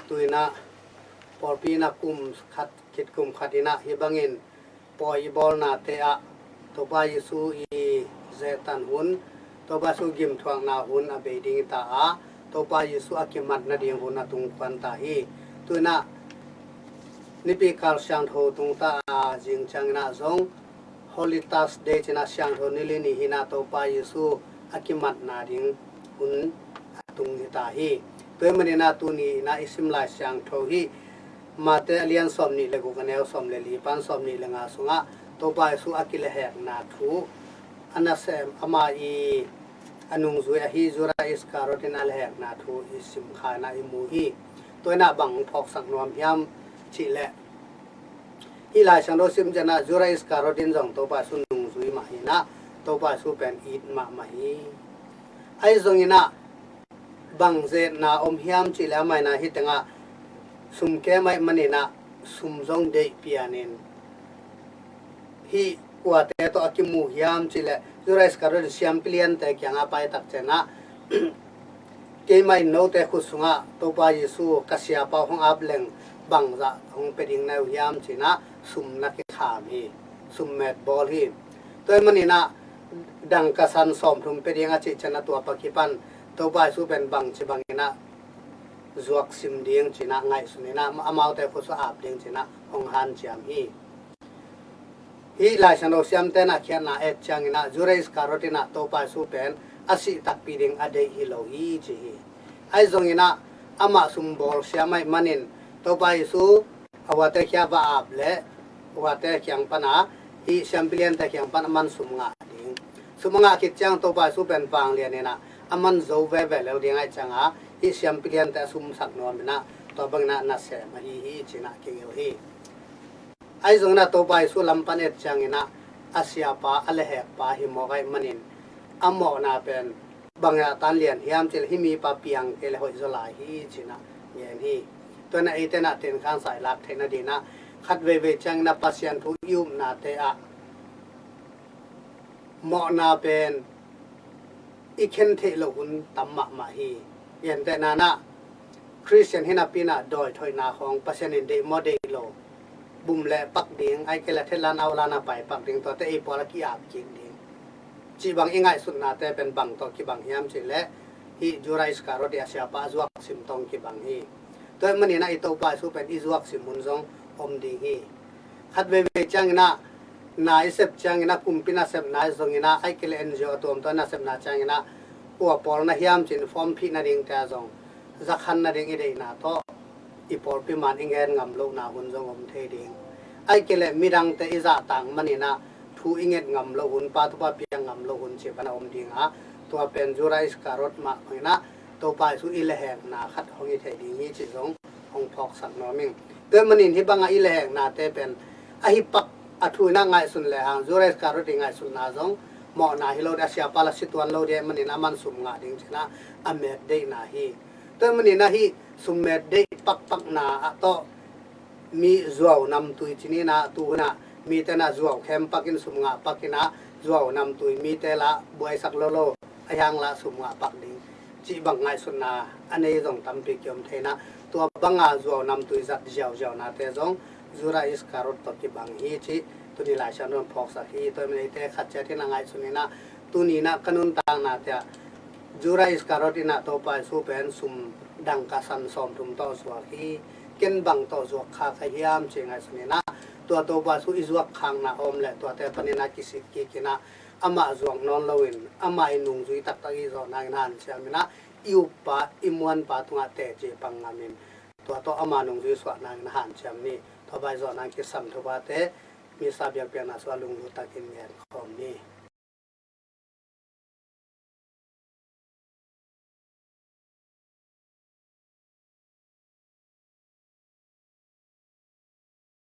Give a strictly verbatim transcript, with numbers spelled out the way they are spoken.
Tu-in ah pawlpi in ah kum khat khit kum khat in ah hih bangin pawi i bawlnate ah Topa Jesu i zehtan hun, Topa Jesu gimthuakna hun a bei ding hi ta a, Topa Jesu a kimat nading hun a tungkuan ta hi. Tu-in ah nipi kal siangtho tung ta a, zing ciangin ah zong Holy Thursday ci-in ah siangtho ni li ni hi-in ah Topa Jesu a kimatna ding hun a tung hi ta hi. Tua ahih manin ah tuni in ah i sim lai siangtho hi Mate a lian sawm nih le guk a neu sawm le li pan sawm nih le nga sungah Topa Jesu a kilehhekna thu a nasem ama i a nungzui ahi Judas Iskariot in a lehhekna thu i sim kha in ah i mu hi. Tua in ah bang phawksak nuam hiam cih leh, hih lai siangtho sim ciangin ah Judas Iskariot in zong Topa Jesu nungzui mah hi-in ah Topa Jesu pen it mahmah hi. Ahi zongin ah bang zetna om hiam cih leh amah in ah hih tengah sum kem ahih manin ah sum zong deih pianin hih kuate tawh a kimu hiam cih leh Judas Iskariot in siampi liante kiangah a pai tak ciangin ah keimah in note khut sungah Topa Jesu ka siapa uh hong ap leng bangzah hong pia ding na hi uh hiam ci-in ah sum na kikham hi, sum met bawl hi. Tua ahih manin ah dangka san sawmthum pia ding a cih ciangin ah tua pan kipan Topa Jesu pen bangci bangin ah zuak sim ding ci-in ah ngaihsun in ah amaute khut sungah ap ding ci-in ah hong hanciam hi. Hih lai siangtho siamte in ah khiatna et ciangin ah Judas Iskariot in ah Topa Jesu pen a sih takpi ding a deih hi lo hi ci hi. Ahi zongin ah amah sum bawl siam ahih manin Topa Jesu a huate kiang va ap leh huate kiang pan a hih siampi liante kiang pan a man sum ngah ding. Sum a ngah khit ciang Topa Jesu pen vanglian in ah a man zo veve lel ding ahih ciangin ah hih siampi liante a sum sak nuam in ah tua bangin ah nasem ahi hi ci-in ah kigel hi. Ahi zongin ah Topa Jesu lam pan et ciangin ah a siapa a lehhekpa hi mawk ahih manin a mawhna pen bangin ah tan lian hiam cih leh hih mipa piang kei leh hoih zaw lai hi ci-in ah ngen hi. Tua in ah eite in ah tenkhansa i lak theih nading in ah khat veivei ciangin ah Pasian thu i upnate ah mawhna pen i khen theih loh hun tam mahmah hi. Gentehna in ah Khristian hi napi in ah dawi thoihna khawng Pasian in deih maw deih lo, bum leh pak ding, ahih kei leh thetlan aulan a pai pak ding, tuate ei pawl a ki-ap kik ding cih bang i ngaihsutnate pen bang tawh kibang hiam cih leh hih Judas Iskariot i a siapa a zuak sim tawh kibang hi. Tua ahih manin ah i Topa Jesu pen i zuak sim hun zong om ding hi. Khat veivei ciangin ah na i sep ciangin ah kumpi nasepna zongin ah ahih kei leh N G O a tuamtuam nasepna ciangin ah kua pawl na hiam ci-in form phih nadingte ah zong zakhan nading i deihna tawh i pawlpi man i ngen ngam lohna hun zong om thei ding. Ahih kei leh midangte i zahtak manin ah thu i nget ngam loh hun, pa tawh pa piak ngam loh hun cih bang a om ding a, tua pen Judas Iskariot mah bangin ah Topa Jesu i lehhekna khat hong hi thei ding hi cih zong hong phawksak nuam ing. Tua ahih manin hih bangah i lehheknate pen a hi pak a thu in ah ngaihsun lehang Judas Iskariot i ngaihsutna zong mawhna hi lo ding, a siapa la si tuan lo ding ahih manin a man sum ngah ding ci-in ah a met deihna hi. Tua ahih manin ah hih sum met deih pakpakna ah tawh mi zuau namtui ci-in ah tu hun ah mite in ah zuau khem pak in sum ngah pak in ah zuau namtui mite lah buaisak lo lo a hiang lah sum ngah pak ding cih bang ngaihsutna a nei zong tampi kiom thei in ah tua banga zuau namtui zat ziauziaunate zong Judas Iskariot tawh kibang hi cih tuni Lai Siangtho in phawksak hi. Tua ahih manin eite khat ciat in ah ngaihsun in ah tuni in ah ka nuntaknate ah Judas Iskariot in ah Topa Jesu pen sum dangka san sawmthum tawh zuak hi. Ken bang tawh zuak kha ka hiam cih ngaihsun in ah tua Topa Jesu i zuak khakna a om leh tuate panin ah kisik kik in ah amah zuak nawn loin amah i nungzui taktak i zawh nangin hanciam in ah i uppa i muanpa tungah teci pang ngamin tua tawh ama nungzui suah nangin hanciam ni. Tua bang i zawh nang kisam Topate Missa biakpiakna sungah lunglut takin ngen khawm ni.